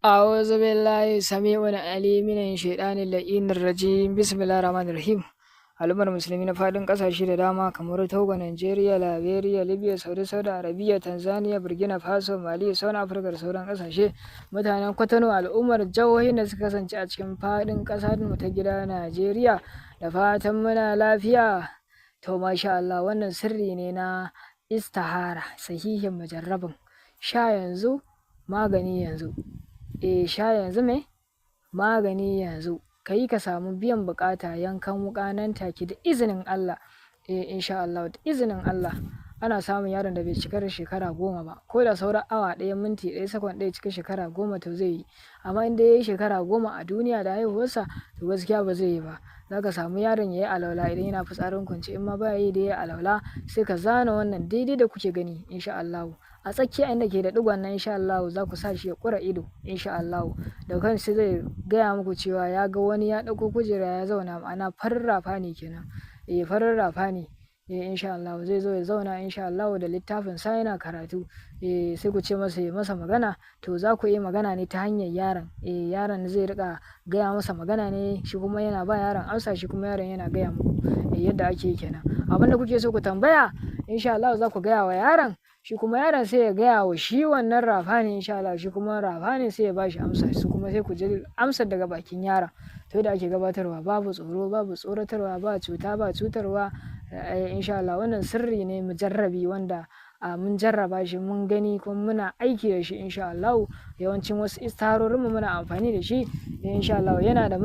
أعوذ بالله السميع العليم من الشيطان اللعين الرجيم. بسم الله الرحمن الرحيم. Al'ummar musulmi na faɗin ƙasashe da dama kamar Togo, Nigeria, Liberia, Libya, Saudi, Saudi Arabia, Tanzania, Burkina Faso, Mali, South Africa da sauran ƙasashe. Mutanen Kwatano, al'ummar jihohin da suka kasance a cikin faɗin ƙasar mu ta gida Najeriya, da fatan muna lafiya. To, masha Allah, wannan sirri ne na istihara sahihin mujarrabin. Sha yanzu, magani yanzu. Eh, sha yanzu me? Magani yanzu. Ka yi ka samu biyan bukata yankan wuƙa nan take da izinin Allah. Eh, insha Allah, da izinin Allah. Ana samun yaron da bai cika shekara 10 ba. Ko da sauran awa 1, minti 1, sakon 1 cika shekara 10, to zai yi. Amma in dai ya yi shekara 10 a duniya da haihuwarsa, to gaskiya ba zai yi ba. Za ka samu yaron ya yi alwala idan yana fitsarin kwance, in ma baya yi da ya yi alwala, sai ka zana wannan daidai da kuke gani, insha Allahu. A tsakiya inda ke da ɗigon nan, insha Allahu, za ku sa shi ya ƙura ido, insha Allahu. Da kansa zai gaya muku cewa ya ga wani ya ɗauko kujera ya zauna, ma'ana farin rafani kenan. Eh, farin rafani. Eh, insha Allahu zai zo ya zauna, insha Allahu, da littafin sa yana karatu. Eh, sai ku ce masa ya masa magana, to za ku yi magana ne ta hanyar yaron. Eh, yaron zai riƙa gaya masa magana ne, shi kuma yana ba yaron amsa, shi kuma yaron yana gaya muku. Eh, yadda ake yi kenan. Abin da kuke so ku tambaya, insha Allahu, za ku gaya wa yaron, shi kuma yaron sai ya gaya wa shi wannan rafani, insha Allah, shi kuma rafani sai ya bashi amsa, su kuma sai ku ji amsar daga bakin yaron. To, yadda ake gabatarwa, babu tsoro, babu tsoratarwa, ba cuta, ba cutarwa. Eh, insha Allah, wannan sirri ne mujarrabi wanda mun jarraba shi, mun gani, kuma muna aiki da shi, insha Allahu. Yawancin wasu istiharorinmu muna amfani da shi, insha Allahu. Yana da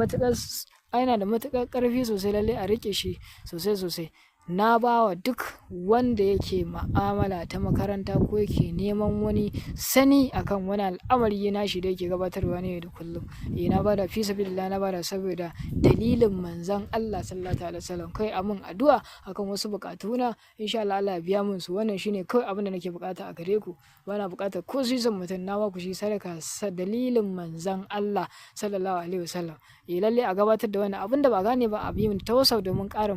matuƙar ƙarfi sosai, lalle a riƙe shi sosai sosai. Na ba wa duk wanda yake ma'amala ta makaranta ko yake neman wani sani akan wani al'amari nashi da yake gabatarwa ne da kullum. Eh, na ba da fi sabilillah, na ba da saboda dalilin Manzon Allah Sallallahu Alaihi Wasallam. Kai amin addu'a akan wasu buƙatuna, insha Allah, Allah ya biya mun su. Wannan shine kawai abin da nake buƙata a gare ku. Bana buƙatar ko sisin mutum, na ba ku shi sadaka dalilin Manzon Allah Sallallahu Alaihi Wasallam. Eh, lalle a gabatar da wannan abin da ba gane ba, a bi mun ta WhatsApp domin ƙarin.